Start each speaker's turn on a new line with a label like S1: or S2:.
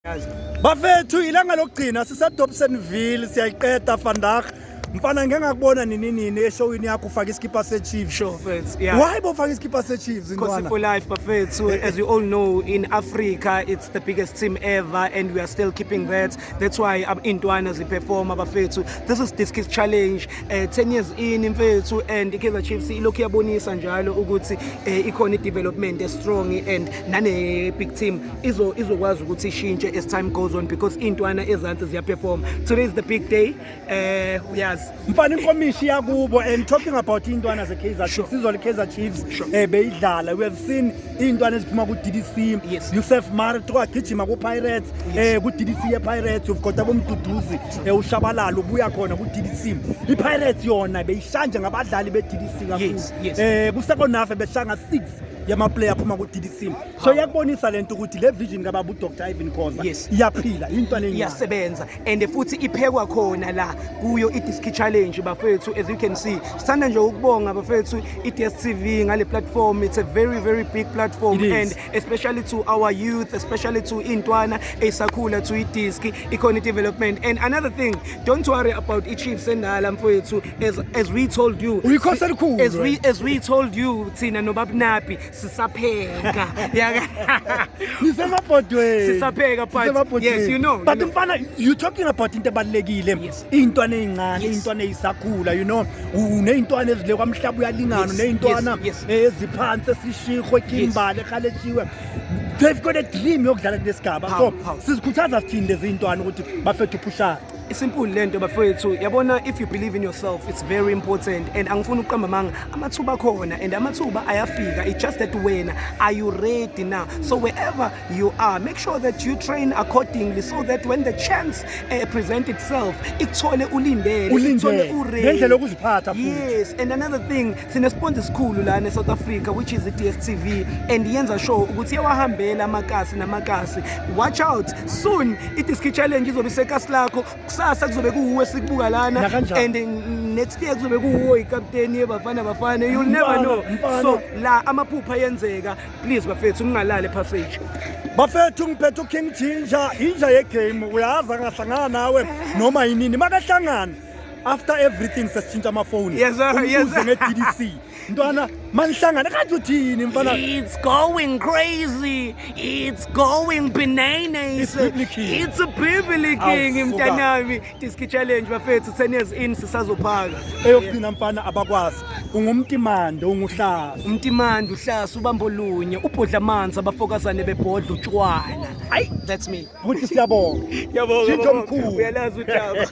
S1: Bafethu, ilanga lokugcina siseDobsonville, siyayiqeda vandag. Mfana, ngeke ngakubona nini nini eshowini yakho ufaka iskipa seChiefs.
S2: Sure, mfethu. Yeah.
S1: Why bofaka iskipa seChiefs,
S2: Khosi
S1: ntwana?
S2: for life, bafethu. As we all know, in Africa, it's the biggest team ever, and we are still keeping that. That's why intwana ziperform, bafethu. This is Diski Challenge, 10 years in, mfethu, and iKaizer Chiefs ilokhu iyabonisa njalo ukuthi ikhona i-development strong and nane big team izokwazi ukuthi ishintshe as time goes on because intwana ezansi ziyaperform. Today is the big day. Uyazi.
S1: Mfana, inkomishi yakubo, and talking about intwana ze-Kaizer Chiefs, izolo i-Kaizer Chiefs beyidlala. We have seen iy'ntwana eziphuma ku-DDC. Yusuf Maart wagijima ku-Pirates, ku-DDC ye-Pirates. You've got aboMduduzi, uShabalala ubuya khona ku-DDC. I-Pirates yona beyishanje ngabadlali be-DDC kakhulu. Ku-second half beshanga six yama-player aphuma ku-DDC, so iyakubonisa lento ukuthi le vision kababa uDr Irvin Khoza iyaphila, intwana encane.
S2: Iyasebenza and futhi iphekwa khona la kuyo i-Diski Challenge, bafethu. As you can see, sithanda nje ukubonga, bafethu, i-DStv ngale platform. It's a very, very big platform
S1: It is.
S2: and especially to our youth, especially to intwana esakhula to idiski, ikhona i-development. And another thing, don't worry about i-Chiefs endala, mfowethu. As we told you,
S1: Uyikhosi elikhulu,
S2: as we told you, thina nobabunapi sisapheka. Yaka.
S1: Nisemabhodweni.
S2: Sisapheka, but
S1: Nisemabhodweni.
S2: yes, you
S1: But
S2: know.
S1: mfana, you talking about into ebalulekile, iy'ntwana ey'ncane, iy'ntwana ey'sakhula, uney'ntwana ezile kwaMhlaba uyalingana, uney'ntwana eziphansi esishikho, eKimbali, eKhaletshiwe. They've got a dream yokudlala kulesigaba, so
S2: Power, power.
S1: sizikhuthaza sithini lezi iy'ntwana ukuthi bafethu, phushana?
S2: Simple lento, bafethu. Yabona, if you believe in yourself, it's very important, and angifuni ukuqamba amanga, amathuba akhona and amathuba ayafika. It's just that wena, are you ready now? So wherever you are, make sure that you train accordingly so that when the chance present itself, ikuthole ulindele,
S1: Ulindele.
S2: ikuthole uready.
S1: Ngendlela yokuziphatha futhi.
S2: Yes, and another thing, sinesponse esikhulu lana eSouth Africa, which is i-DStv, and yenza sure ukuthi iyawahambela amakasi namakasi. Watch out, soon i-Diski Challenge izobe isekasi lakho, kusasa kuzobe kuwuwe sikubuka lana.
S1: Nakanjani.
S2: And next year kuzobe kuwuwe ikapteni yeBafana Bafana. You'll never
S1: Mfana,
S2: know.
S1: mfana.
S2: So la amaphupha ayenzeka. Please, bafethu, ningalali passage.
S1: Bafethu, ngiphethe uKing Ginger, inja yegame. Uyazi angahlangana nawe noma yinini. Makahlangana, after everything sesitshintsha amafoni.
S2: Yes, sir, yes.
S1: Umbuze nge-DDC, ntwana. Manihlangana kanti uthini, mfana?
S2: It's going crazy. It's going bananas.
S1: It's biblical.
S2: It's a biblical king,
S1: Awusuka.
S2: mntanami. Diski Challenge, bafethu, 10 years in, sisazophaka.
S1: Eyokugcina, mfana, abakwazi ungumtimande, unguhlaza.
S2: Umtimandi, uhlasa, ubambo lunye, ubhodla amanzi, abafokazane bebhodla utshwala.
S1: Ayi.
S2: That's me.
S1: Futhi siyabonga.
S2: Yabonga.
S1: Thinto mkhulu.
S2: Uyalazi udaba.